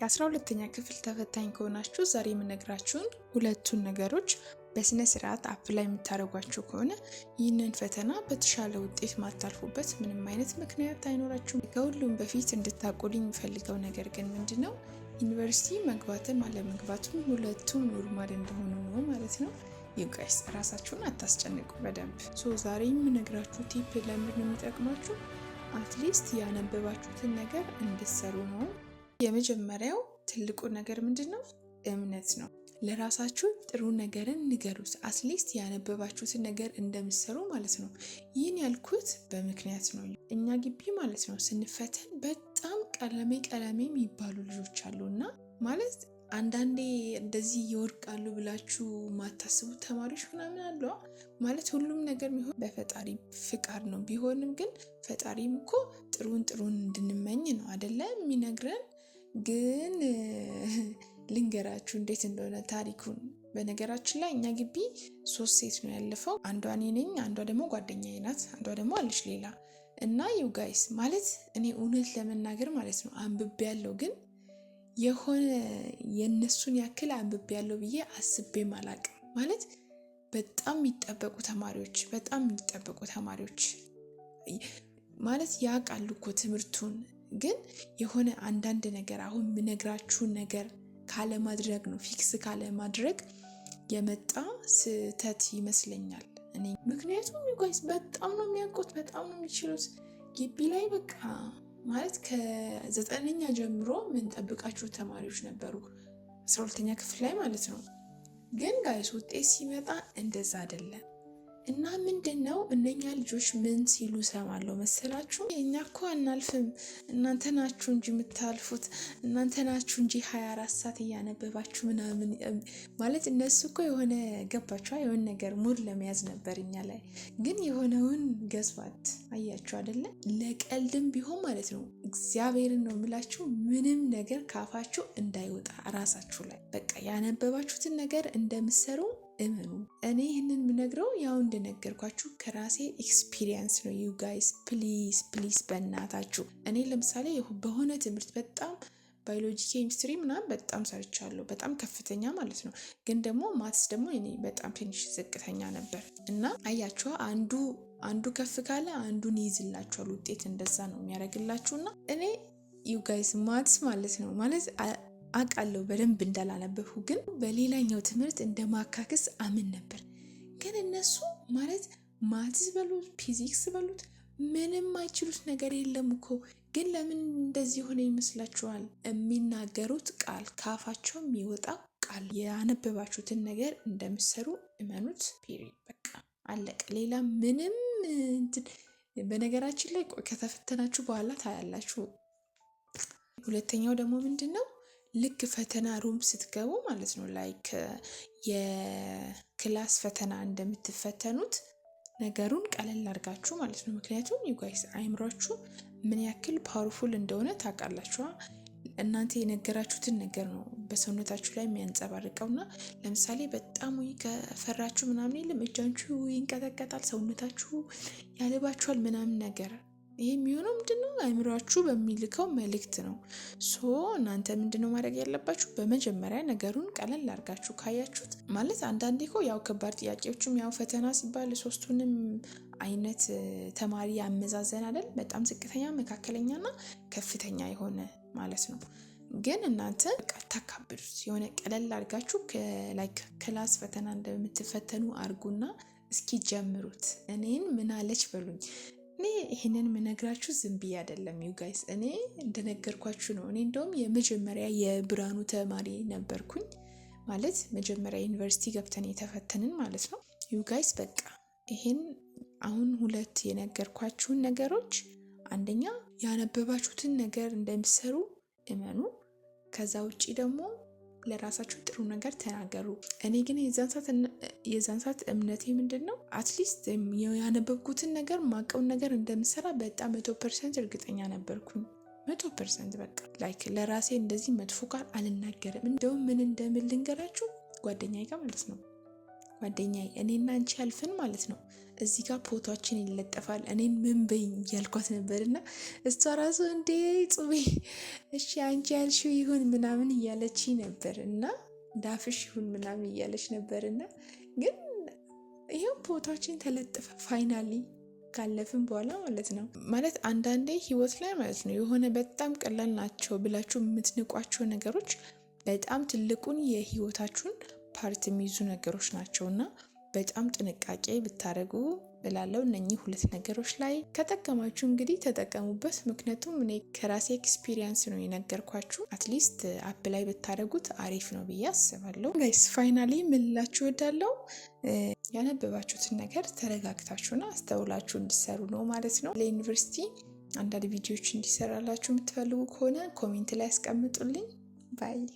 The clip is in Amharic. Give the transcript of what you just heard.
የ12ኛ ክፍል ተፈታኝ ከሆናችሁ ዛሬ የምነግራችሁን ሁለቱን ነገሮች በስነ ስርዓት apply የምታደርጓቸው ከሆነ ይህንን ፈተና በተሻለ ውጤት ማታልፉበት ምንም አይነት ምክንያት አይኖራችሁም። ከሁሉም በፊት እንድታውቁልኝ የምፈልገው ነገር ግን ምንድን ነው፣ ዩኒቨርሲቲ መግባትም አለመግባቱም ሁለቱም normal እንደሆኑ ነው ማለት ነው። You guys፣ ራሳችሁን አታስጨንቁ በደንብ። So ዛሬ የምነግራችሁ tip ለምንድን ነው የሚጠቅማችሁ? At least ያነበባችሁትን ነገር እንድትሰሩ ነው። የመጀመሪያው ትልቁ ነገር ምንድን ነው? እምነት ነው። ለራሳችሁ ጥሩ ነገርን ንገሩት። At least ያነበባችሁትን ነገር እንደምትሰሩ ማለት ነው። ይህን ያልኩት በምክንያት ነው። እኛ ግቢ ማለት ነው ስንፈተን በጣም ቀለሜ ቀለሜ የሚባሉ ልጆች አሉ። እና ማለት አንዳንዴ እንደዚህ ይወድቃሉ ብላችሁ ማታስቡ ተማሪዎች ምናምን አሉ። ማለት ሁሉም ነገር የሚሆን በፈጣሪ ፍቃድ ነው። ቢሆንም ግን ፈጣሪም እኮ ጥሩን ጥሩን እንድንመኝ ነው አደለ የሚነግረን። ግን ልንገራችሁ እንዴት እንደሆነ ታሪኩን። በነገራችን ላይ እኛ ግቢ ሶስት ሴት ነው ያለፈው። አንዷ እኔ ነኝ፣ አንዷ ደግሞ ጓደኛዬ ናት፣ አንዷ ደግሞ አለች ሌላ። እና you guys፣ ማለት እኔ እውነት ለመናገር ማለት ነው አንብቤ ያለው ግን የሆነ የእነሱን ያክል አንብቤ ያለው ብዬ አስቤም አላቅም። ማለት በጣም የሚጠበቁ ተማሪዎች፣ በጣም የሚጠበቁ ተማሪዎች ማለት ያውቃሉ እኮ ትምህርቱን፣ ግን የሆነ አንዳንድ ነገር አሁን የምነግራችሁን ነገር ካለማድረግ ነው፣ fix ካለማድረግ የመጣ ስህተት ይመስለኛል እኔ። ምክንያቱም you guys በጣም ነው የሚያውቁት፣ በጣም ነው የሚችሉት። ግቢ ላይ በቃ ማለት ከዘጠነኛ ጀምሮ የምንጠብቃቸው ተማሪዎች ነበሩ፣ 12ኛ ክፍል ላይ ማለት ነው። ግን guys፣ ውጤት ሲመጣ እንደዛ አይደለም። እና ምንድን ነው፣ እነኛ ልጆች ምን ሲሉ ሰማለሁ መሰላችሁ? እኛ እኮ አናልፍም፣ እናንተ ናችሁ እንጂ የምታልፉት፣ እናንተ ናችሁ እንጂ 24 ሰዓት እያነበባችሁ ምናምን። ማለት እነሱ እኮ የሆነ ገባችኋ፣ የሆነ ነገር ሙድ ለመያዝ ነበር እኛ ላይ። ግን የሆነውን guess what፣ አያችሁ አይደለ? ለቀልድም ቢሆን ማለት ነው፣ እግዚአብሔርን ነው የምላችሁ፣ ምንም ነገር ካፋችሁ እንዳይወጣ ራሳችሁ ላይ። በቃ ያነበባችሁትን ነገር እንደምትሰሩ እመኑ። እኔ ይህንን የምነግረው ያው እንደነገርኳችሁ ከራሴ experience ነው። You guys፣ please please በእናታችሁ። እኔ ለምሳሌ በሆነ ትምህርት በጣም ባዮሎጂ፣ ኬሚስትሪ ምናምን በጣም ሰርቻለሁ፣ በጣም ከፍተኛ ማለት ነው። ግን ደግሞ maths ደግሞ እኔ በጣም ትንሽ ዝቅተኛ ነበር። እና አያችኋ፣ አንዱ አንዱ ከፍ ካለ አንዱን ይይዝላችኋል። ውጤት እንደዛ ነው የሚያደርግላችሁ። እና እኔ you guys maths ማለት ነው ማለት አውቃለሁ በደንብ እንዳላነበብኩ፣ ግን በሌላኛው ትምህርት እንደማካክስ አምን ነበር። ግን እነሱ ማለት maths በሉት ፊዚክስ በሉት ምንም አይችሉት ነገር የለም እኮ። ግን ለምን እንደዚህ የሆነ ይመስላችኋል? የሚናገሩት ቃል፣ ካፋቸው የሚወጣው ቃል፣ ያነበባችሁትን ነገር እንደምትሰሩ እመኑት። Period፣ በቃ አለቀ። ሌላ ምንም እንትን በነገራችን ላይ ከተፈተናችሁ በኋላ ታያላችሁ። ሁለተኛው ደግሞ ምንድን ነው? ልክ ፈተና room ስትገቡ ማለት ነው like የ class ፈተና እንደምትፈተኑት ነገሩን ቀለል አድርጋችሁ ማለት ነው። ምክንያቱም you guys፣ አይምሯችሁ ምን ያክል powerful እንደሆነ ታውቃላችኋ። እናንተ የነገራችሁትን ነገር ነው በሰውነታችሁ ላይ የሚያንጸባርቀው። እና ለምሳሌ በጣም ወይ ከፈራችሁ ምናምን የለም እጃችሁ ይንቀጠቀጣል፣ ሰውነታችሁ ያልባችኋል ምናምን ነገር። ይሄ የሚሆነው ምንድነው? አይምሯችሁ በሚልከው መልእክት ነው። So እናንተ ምንድነው ማድረግ ያለባችሁ? በመጀመሪያ ነገሩን ቀለል አድርጋችሁ ካያችሁት፣ ማለት አንዳንዴ እኮ ያው ከባድ ጥያቄዎችም ያው ፈተና ሲባል ሶስቱንም አይነት ተማሪ ያመዛዘን አይደል? በጣም ዝቅተኛ፣ መካከለኛ እና ከፍተኛ የሆነ ማለት ነው። ግን እናንተ በቃ አታካብዱት። የሆነ ቀለል አድርጋችሁ like class ፈተና እንደምትፈተኑ አድርጉና እስኪ ጀምሩት። እኔን ምን አለች በሉኝ። እኔ ይህንን የምነግራችሁ ዝም ብዬ አይደለም you guys፣ እኔ እንደነገርኳችሁ ነው። እኔ እንደውም የመጀመሪያ የብርሃኑ ተማሪ ነበርኩኝ። ማለት መጀመሪያ ዩኒቨርሲቲ ገብተን የተፈተንን ማለት ነው። You guys፣ በቃ ይሄን አሁን ሁለት የነገርኳችሁን ነገሮች፣ አንደኛ ያነበባችሁትን ነገር እንደምትሰሩ እመኑ። ከዛ ውጪ ደግሞ ለራሳችሁ ጥሩ ነገር ተናገሩ። እኔ ግን የዛን ሰዓት እምነቴ ምንድን ነው? At least ያነበብኩትን ነገር፣ ማቀውን ነገር እንደምሰራ በጣም 100% እርግጠኛ ነበርኩኝ። 100% በቃ like ለራሴ እንደዚህ መጥፎ ቃል አልናገርም። እንደውም ምን እንደምል ልንገራችሁ፣ ጓደኛዬ ጋር ማለት ነው። ጓደኛዬ፣ እኔና አንቺ ያልፍን ማለት ነው፣ እዚህ ጋር ፎቶችን ይለጠፋል፣ እኔን ምን በይኝ እያልኳት ነበር። እና እሷ ራሱ እንዴ ጽቤ፣ እሺ አንቺ ያልሽው ይሁን ምናምን እያለች ነበር፣ እና እንዳፍሽ ይሁን ምናምን እያለች ነበር። እና ግን ይኸው ፎቶችን ተለጠፈ finally ካለፍን በኋላ ማለት ነው። ማለት አንዳንዴ ህይወት ላይ ማለት ነው የሆነ በጣም ቀላል ናቸው ብላችሁ የምትንቋቸው ነገሮች በጣም ትልቁን የህይወታችሁን part የሚይዙ ነገሮች ናቸው፣ እና በጣም ጥንቃቄ ብታደርጉ እላለሁ። እነኚህ ሁለት ነገሮች ላይ ከጠቀማችሁ እንግዲህ ተጠቀሙበት። ምክንያቱም እኔ ከራሴ experience ነው የነገርኳችሁ። At least apply ብታደርጉት አሪፍ ነው ብዬ አስባለሁ። Guys, finally ምን ልላችሁ እወዳለሁ፣ ያነበባችሁትን ነገር ተረጋግታችሁና አስተውላችሁ እንዲሰሩ ነው ማለት ነው። ለዩኒቨርሲቲ አንዳንድ ቪዲዮዎች እንዲሰራላችሁ የምትፈልጉ ከሆነ comment ላይ ያስቀምጡልኝ። Bye.